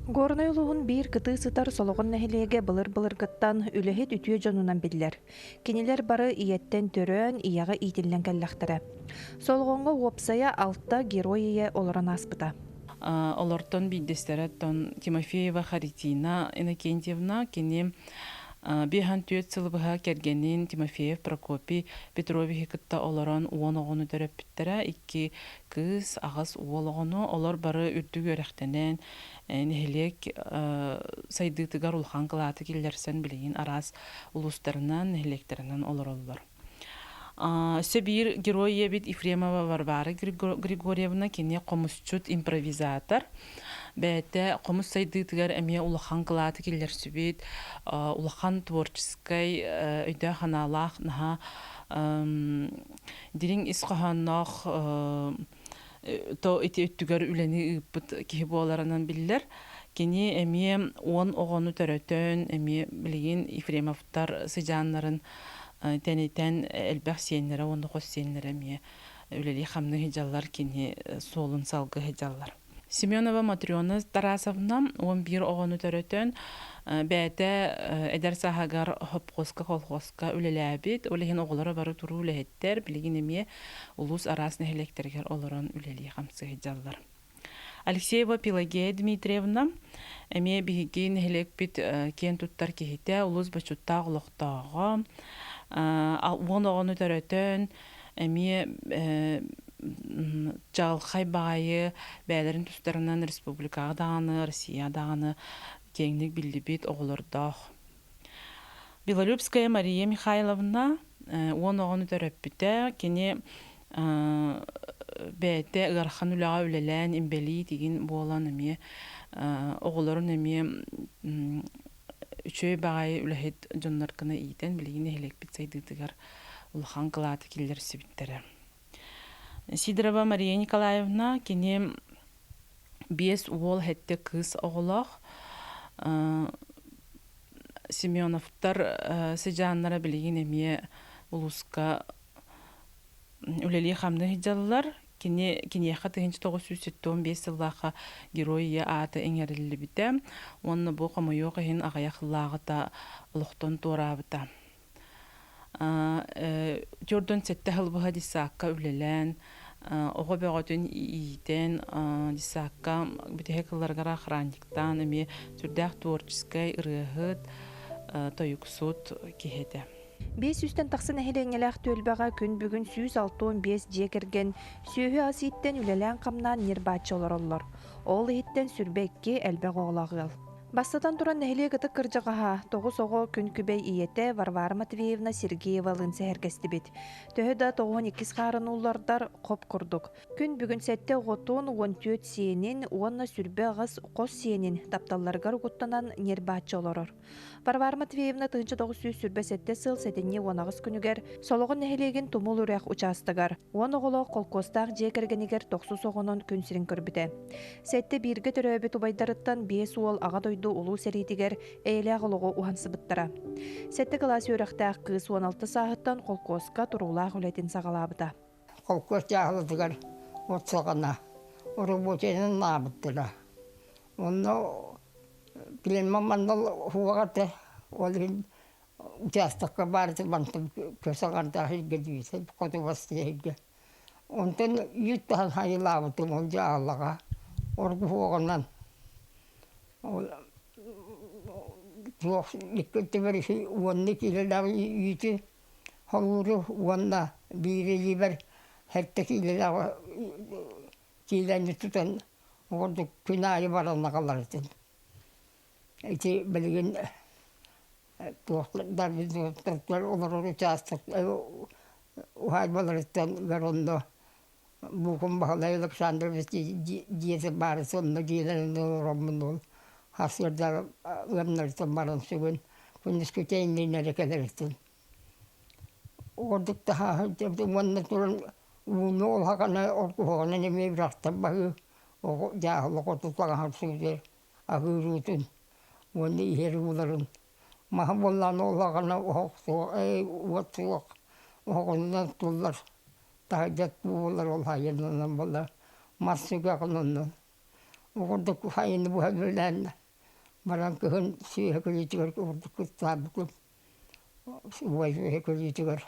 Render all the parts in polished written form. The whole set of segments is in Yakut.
Горнай улууһун биир кытыы сытар Солоҕон нэһилиэгэ былыр-былыргыттан үлэһит үтүө дьонунан биллэр. Кинилэр бары ийэттэн төрөөн, ийэҕэ иитиллэн кэллэхтэрэ. Солоҕоҥҥо уопсайа алта герой ийэ олорон ааспыта. Олортон биирдэстэрэ оттон Тимофеева Харитина Иннокентьевна кини биэһэн түөрт сыл быһа кэргэнин Тимофеев Прокопий Петровиһы кытта олорон уон оҕону төрөппүттэрэ, икки кыыс, аҕыс уол оҕону. Олор бары үрдүк үөрэхтэнэн, нэһилиэк сайдыытыгар улахан кылааты киллэрсэн билигин араас улуустарынан, нэһилиэктэринэн олороллор. Өссө биир герой ийэбит Ефремова Варвара Григорьевна кини хомусчут импровизатор. Бэйэтэ хомус сайдыытыгар эмиэ улахан кылааты киллэрсибит, улахан творческай өйдөөх-санаалаах наһаа дириҥ ис хоһоонноох то ити өттүгэр үлэни ыыппыт киһи буоларынан биллэр. Кини эмиэ уон оҕону төрөтөн, эмиэ билигин Ефремовтар сыдьааннарын тэнитэн элбэх сиэннэрэ уонна хос сиэннэрэ эмиэ үлэлии-хамныы сылдьаллар, кини суолун салгыы сылдьаллар. Семенова Матрена Тарасовна 11 оҕону төрөтөн, бэйэтэ эдэр сааһыгар хопхуоска, колхуоска үлэлээбит. Ол иһин оҕолоро бары туруу үлэһиттэр, билигин эмиэ улуус араас нэһилиэктэригэр олорон үлэлии-хамсыы сылдьаллар. Алексеева Пелагея Дмитриевна эмиэ биһиги нэһилиэкпит киэн туттар киһитэ, улуус бочуттаах олохтооҕо, уон оҕону төрөтөн, эмиэ чаҕылхай баҕайы бэйэлэрин тустарынан республикаҕа даҕаны, Россия даҕаны киэҥник биллибит оҕолордоох. Белолюбская Мария Михайловна уон оҕону төрөппүтэ. Кини бэйэтэ ыарахан үлэҕэ үлэлээн, имбэлиит игин буолан эмиэ оҕолорун эмиэ үчүгэй баҕайы үлэһит дьоннор гына иитэн, билигин нэһилиэкпит сайдыытыгар улахан кылааты киллэрсибиттэрэ. Сидорова Мария Николаевна кини биэс уол, сэттэ кыыс оҕолоох. Семеновтар сыдьааннара билигин эмиэ улууска үлэлии-хамныы сылдьаллар. Кини киниэхэ 1975 сыллаахха Герой Ийэ аата иҥэриллибитэ уонна бу хомойуох иһин аҕыйах сыллааҕыта олохтон туораабыта. Төрдөн сэттэ сыл быһа детсадка үлэлээн, оҕо бөҕөтүн иитэн, детсадка бүтэһик ылларыгар охранниктаан эмиэ сүрдээх творческай ырыаһыт, тойуксут киһи этэ. Биэс сүүстэн тахса нэһилиэнньэлээх түөлбэҕэ күн бүгүн 165 дьиэ кэргэн сүөһү-ас ииттэн үлэлээн-хамнаан ньир-бааччы олороллор. Ол иһиттэн сүрбэ икки элбэх оҕолоох ыал. Бастатан туран нэһилиэк ытык кырдьаҕаһа, тоҕус оҕо күн күбэй ийэтэ Варвара Матвеевна Сергеевалыын сэһэргэстибит. Төһө да тоҕуһун иккис хаарын уллардар хоп курдук. Күн бүгүн сэттэ оҕотун, уон түөрт сиэнин уонна сүрбэ аҕыс хос сиэнин тапталларыгар угуттанан ньир-бааччы олорор. Варвара Матвеевна 1927 сыл сэтинньи уон аҕыс күнүгэр Солоҕон нэһилиэгин Тумул үрэх учаастагар уон оҕолоох холкуостаах дьиэ кэргэнигэр тохсус оҕонон күн сирин көрбүтэ. Сэттэ бииргэ төрөөбүт убайдарыттан биэс уол Аҕа дойду Улуу сэриитигэр эйэлээх олоҕу уһансыбыттара. Сэттэ кылаас үөрэхтээх кыыс уон алта сааһыттан холкуоска туруулаах үлэтин саҕалаабыта. Холкуос дьааһылатыгар от саҕана оробуочайынан аабыттара. Онно Племма манна уһуоҕа этэ, ол иһин учаастакка баар этэ мантан көс аҥардаах сиргэ дии, хоту бастыйа сиргэ. Онтон үүт таһан хайылаабытым ол дьаалаҕа оргуһуоҕунан ол туох икки өттүгэр уонна киилэлээх үүтү холууру уонна биир илиибэр сэттэ киилэлээх киилэни тутан Ордук күн аайы баран аҕалар этим. Ити билигин туохтар олорор учаастак уһаайбаларыттан онно Буукун Баһылай Александрович дьиэтэ баар сонно дьиэлэрин олороммун ол сарсыарда ыамнарыттан баран сүгүн күнүскү чэйиннин эрэ кэлэр этим. Ордук таһааһын уонна туран ууну улахана оргуһуоҕунан эмиэ үрэхтэн баһыы оҕо дьааһыла хоту таҥаһын сылдьар аһыыр уутун уонна иһэр ууларын маһа буоллаҕына улахана оһох суох уот суох оһоҕунан туллар таһырдьа буолар ол айанынан буолар мас сүгэҕин оннун ол курдук сайыны быһа үлэлээн. Баран кыһын сүөһү көрүүтүгэр ордук кыттаабытым. Убай сүөһү көрүүтүгэр.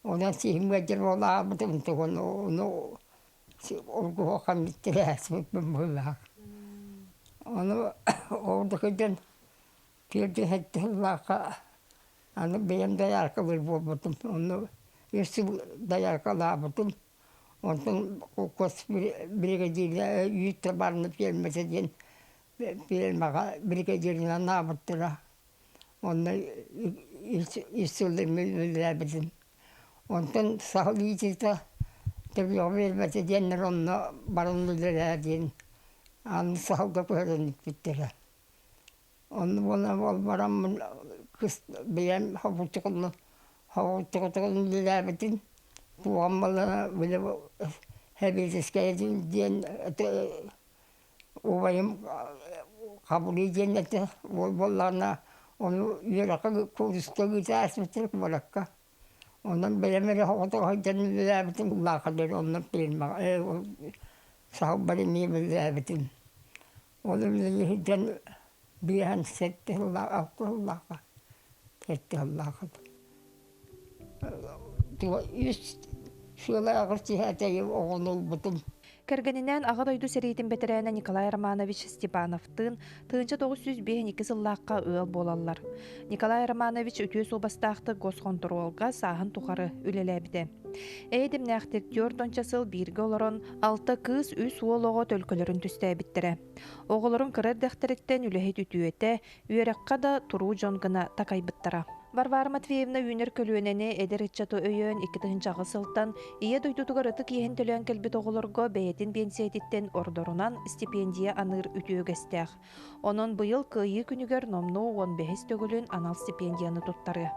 Онон сиһим ыалдьар буолаабытым тугун ону оргуһуоххам тирээсиппин быһыылаах. Ону ордук сылдьан түөрт сыллаахха аны бэйэм дояркалыыр буолбутум. Онно үс сыл дояркалаабытым. Онтон холкуос биригэдьиирэ үүт табаарына пиэрмэтэ диэн пиэрмэҕэ биригэдьииринэн анаабыттара. Онно үс сыл үлэлээбитим. Онтон саха иитиитэ төбүөҕү биэрбэтэ диэннэр онно баран үлэлээ диэн аны саһылга көһөрөн иппиттэрэ. Онно буолан ол бараммын кыс бэйэм хобуччукунну хобуччукутугун үлэлээбитим. Туоҕум буоллаҕына били сэбиэдиссэйдиин диэн убайым Хабырый диэн этэ уол буоллаҕына ону үөрэххэ кууруска ыыта ааспыттар куоракка. Онон бэйэм эрэ соҕотох сылдьан үлэлээбитим улаахалары онно пиэрмэҕэ саһылбар эмиэ үлэлээбитим. Ол үлэлии сылдьан биэһэн сэттэ сыллаах алта сыллаахха сэттэ сыллаахха үс сыалааҕы сиһээтэйи оҕону ылбытым. Кэргэнинээн Аҕа дойду сэриитин бэтэрээнэ Николай Романович Степановтыын 1952 сыллаахха ыал буолаллар. Николай Романович үтүө суобастаахтык госхонтуруолга сааһын тухары үлэлээбитэ. Эйэ-дэмнээхтик түөрт уонча сыл бииргэ олорон, алта кыыс, үс уол оҕо төлкөлөрүн түстээбиттэрэ. Оҕолорун кыра эрдэхтэриттэн үлэһит үтүөтэ, үөрэххэ да туруу дьон гына такайбыттара. Варвара Матвеевна үүнэр көлүөнэни эдэр ыччаты өйөөн 2008 сылтан Ийэ дойдутугар ытык иэһин төлөөн кэлбит оҕолорго бэйэтин биэнсийэтиттэн ордорунан стипендия аныыр үтүө үгэстээх. Онон быйыл Кыайыы күнүгэр номнуо уон бэһис төгүлүн анал стипендияны туттарыа.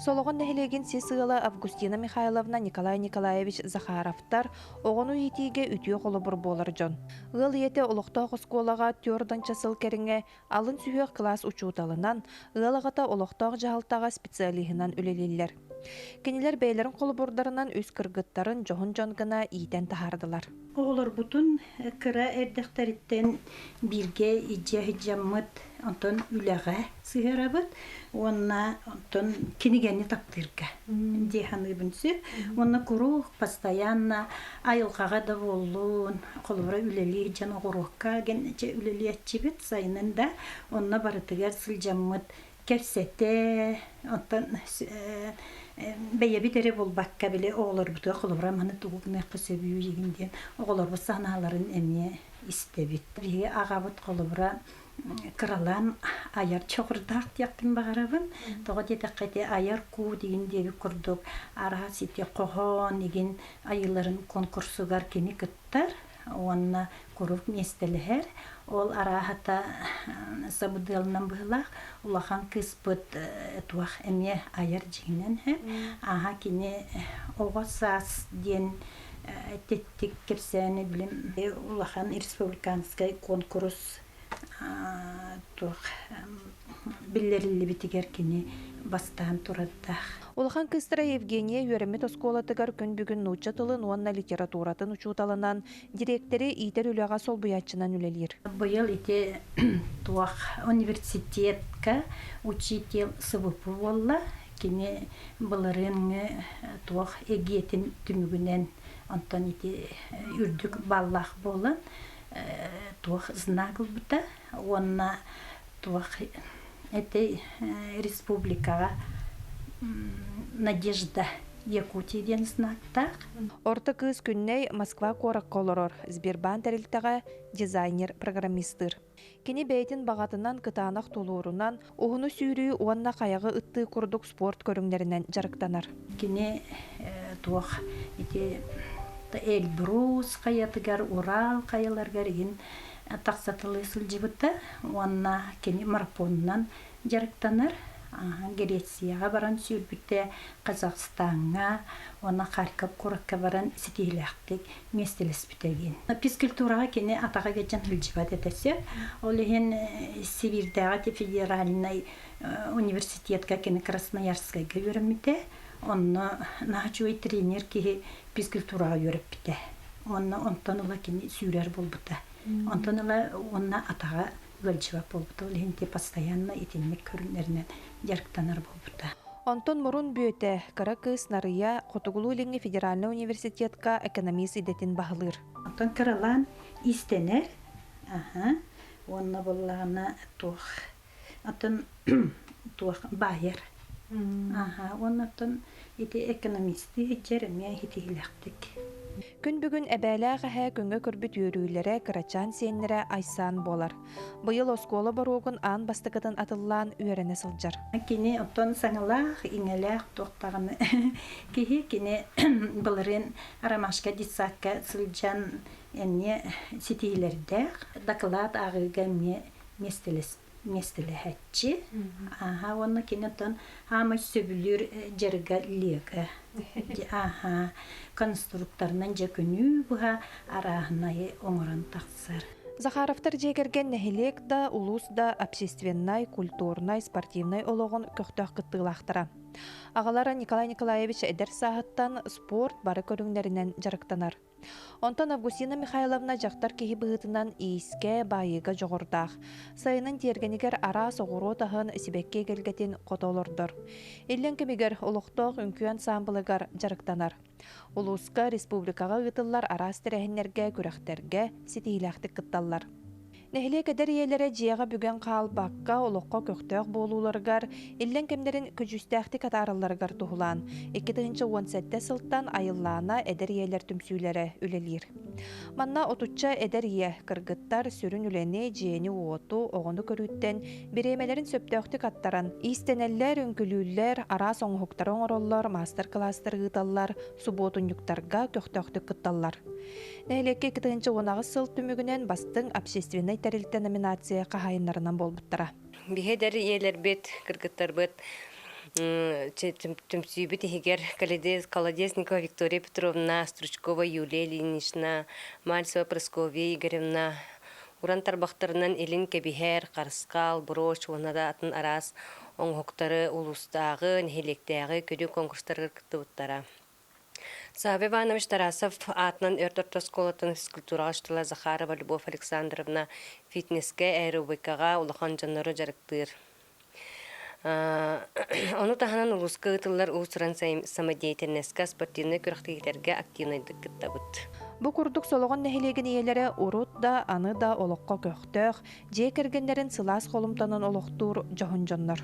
Солоҕон нэһилиэгин сис ыала Августина Михайловна, Николай Николаевич Захаровтар оҕону иитиигэ үтүө холобур буолар дьон. Ыал ийэтэ олохтоох оскуолаҕа түөрт сыл кэриҥэ алын сүһүөх кылаас учууталынан, ыал аҕата олохтоох дьаһалтаҕа специалиһынан үлэлииллэр. Кинилэр бэйэлэрин холобурдарынан үс кыргыттарын дьоһун дьон гына иитэн таһаардылар. Оҕолорбутун кыра эрдэхтэриттэн бииргэ илдьэ сылдьаммыт, онтон үлэҕэ сыһыарабыт уонна онтон кинигэни таптыырга дии саныыбын сөп. Уонна куруук постоянно айылҕаҕа да буоллун, холобура үлэлии дьон оҕуруокка үлэлиэччибит сайынын да онно барытыгар сылдьаммыт кэпсэтэ, оттон бэйэбит эрэ буолбакка били оҕолорбутугар холобура маны тугу гыныахха сөбүй игин диэн оҕолорбут санааларын эмиэ истэбит. Биһиги аҕабыт холобура кыралаан айар чоҕурдаах диэхпин баҕарабын. Тоҕо диэтэххэ ити айар куу дигин диэбит курдук араас ити хоһоон игин айыыларын конкурсугар кини кыттар уонна куруук миэстэлэһэр. Ол арааһата сабыдыалынан быһыылаах улахан кыыспыт туох эмиэ айар дьиҥинэн үһү. Ааһа кини оҕо саас диэн тэттик кэпсээни билим улахан республиканскай куонкурус туох биллэриллибитигэр кини бастаан турардаах. Улахан кыыстара Евгения үөрэммит оскуолатыгар күн бүгүн нуучча тылын уонна литературатын учууталынан, дириэктэри иитэр үлэҕэ солбуйааччынан үлэлиир. Быйыл ити туох университетка учитель СВП буолла. Кини былырыыҥҥы туох эгиэтин түмүгүнэн онтон ити үрдүк баллаах буолан туох знак ылбыта уонна туох этэй республикаҕа Надежда Якутия диэн знактаах. Орто кыыс Күннэй Москва куоракка олорор, Сбербаан тэрилтэҕэ дизайнер-программистыыр. Кини бэйэтин баҕатынан кытаанах тулуурунан, уһуну сүүрүү уонна хайаҕы ыттыы курдук спорт көрүҥнэринэн дьарыктанар. Кини туох ити Эльбрус хайатыгар, Урал хайаларыгар игин тахсатылыы сылдьыбыта уонна кини марафонунан дьарыктанар. Грецияҕа баран сүүрбүтэ, Казахстаҥҥа уонна Харьков куоракка баран ситиһиилээхтик миэстэлэспитэ диэн. Физкультураҕа кини атаҕа кэчэн сылдьыбат этэ сөп. Ол иһин Сибиирдээҕи федеральнай университетка кини Красноярскайга үөрэммитэ. Онно наһаа үчүгэй тренер киһи физкультураҕа үөрэппитэ. Уонна онтон ыла кини сүүрэр буолбута. Онтон ыла уонна атаҕа ыалдьыбат буолбута. Ол иһин постоянно итинник көрүҥнэринэн дьарыктанар буолбута. Онтон мурун бүөтэ, кыра кыыс Нарыйа Хотугулуу-Илиҥҥи федеральнай университетка экономист идэтин баһылыыр. Онтон кыралаан иистэнэр, аха, уонна буоллаҕына туох, оттон туох баайар. Аха, уонна оттон ити экономистыы сылдьар эмиэ итиилэхтик. Күн бүгүн эбээлээх эһээ күҥҥэ көрбүт үөрүүлэрэ кырачаан сиэннэрэ Айсаан буолар. Быйыл оскуола боруогун аан бастакытын атыллаан үөрэнэ сылдьар. Кини оттон саҥалаах, иҥэлээх туох даҕаны киһи. Кини былырыын Ромашка детсадка сылдьан эмиэ ситиһиилэрдээх. Дакылаат ааҕыыга эмиэ миэстэлэһээччи. Ааһа уонна кини оттон аамай сөбүлүүр дьарыга лего. Ааһа конструкторынан дьэ күнүү быһа арааһынайы оҥорон тахсар. Захаровтар дьиэ кэргэн нэһилиэк да, улуус да общественнай, культурнай, спортивнай олоҕун көхтөөх кыттыылаахтара. Аҕалара Николай Николаевич эдэр сааһыттан спорт бары көрүҥнэринэн дьарыктанар. Онтон Августина Михайловна дьахтар киһи быһыытынан иискэ, баайыыга дьоҕурдаах. Сайынын тиэргэнигэр араас оҕуруот аһын, сибэкки эгэлгэтин хото олордор. Иллэҥ кэмигэр олохтоох үҥкүү ансаамбылыгар дьарыктанар. Улууска, республикаҕа ыытыллар араас тэрээһиннэргэ, күрэхтэргэ ситиһиилээхтик кытталлар. Нэһилиэк эдэр ийэлэрэ дьиэҕэ бүгэн хаалбакка, олоххо көхтөөх буолууларыгар, иллэҥ кэмнэрин көдьүүстээхтик атааралларыгар туһулаан, 2017 сылтан Айыллаана эдэр ийэлэр түмсүүлэрэ үлэлиир. Манна отучча эдэр ийэ, кыргыттар сүрүн үлэни, дьиэни-уоту, оҕону көрүүттэн бириэмэлэрин сөптөөхтүк аттаран, иистэнэллэр, үҥкүлүүллэр, араас оҥоһуктары оҥороллор, маастар-кылаастары ыыталлар, субуотунньуктарга көхтөөхтүк кытталлар. Нэһилиэккэ 2018 сыл түмүгүнэн бастыҥ общественнай тэрилтэ номинация хаһаайыннарынан буолбуттара. Биһи эдэр ийэлэрбит, кыргыттарбыт түмсүүбүт иһигэр Колодезникова Виктория Петровна, Стручкова Юлия Ильинична, Мальцева Прасковья Игоревна уран тарбахтарынан илин кэбиһэр, харысхал, брошь уонна да атын араас оҥоһуктары улуустааҕы, нэһилиэктээҕи көрүү конкурстарыгар кыттыбыттара. Савва Иванович Тарасов аатынан Өрт орто оскуолатын физкультураҕа учуутала Захарова Любовь Александровна фитнескэ, аэробикаҕа улахан дьоннору дьарыктыыр. Ону таһынан улууска ыытыллар уус-уран самодеятельноска, спортивнай күрэхтэһиилэргэ активнайдык кыттабыт. Бу курдук Солоҕон нэһилиэгин ийэлэрэ урут да, аны да олоххо көхтөөх, дьиэ кэргэннэрин сылаас холумтанан олохтуур дьоһун дьоннор.